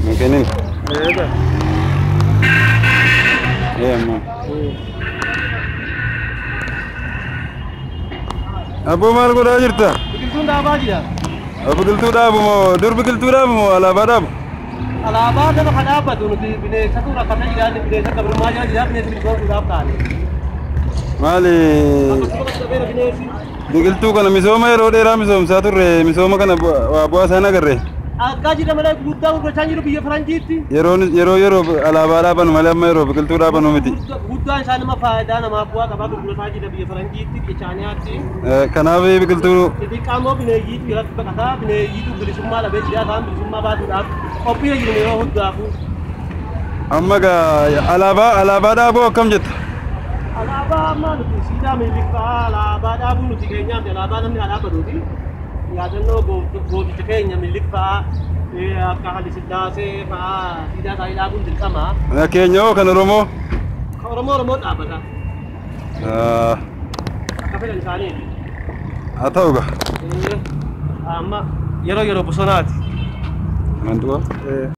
Hin kennin. Ee amma. Abboo, maal godhaa jirta? Biqiltuun dhaabaa jira. Biqiltuu dhaabu moo dur biqiltuu dhaabu moo alaabaa dhaabu? Alaabaa nama kan dhaabbatu nuti bineensatu rakkata jira, bineensa gabrummaa jira jira, bineensa biqiltuu taane. Maali? Akkasumas dhabeera bineensi. Biqiltuu kana misooma yeroo dheeraa misoomsaa turre, misooma kana waa bu'aa isaan agarre. Akkaa jira malee guddaa gurgurachaa jiru biyya faranjiitti. Yeroo alaabaa dhaabanu malee amma yeroo biqiltuu dhaabanu miti. Guddaan isaa nama faayidaa namaaf bu'aa qabaa gurgurataa jira biyya faranjiitti, biyya chaayinaatti. Kanaaf biqiltuu Xixiqqaa immoo bineeyyiitu jalatti baqataa, bineeyyiitu bilisummaa dhabee jira, isaan bilisummaa baasuudhaaf qophii jiru yeroo hundaafuu. Amma gaa alaabaa dhaabuu akkam jetta? Alaabaa amma nuti siidaa Minilik alaabaa dhaabuu nuti keenyaaf, alaabaa namni haa dhaabbatuuti. Yaadannoo gooticha keenya Minilik fa'aa, akka Haile Sillaasee fa'aa siidaa isaanii dhaabuun dirqama. Keenya hoo, kan Oromoo? Kan Oromoo Oromoon dhaabbata. Akka fedhan isaaniiti. Haa ta'u gaa. Amma yeroo yeroo bosonaati. Mantu'a.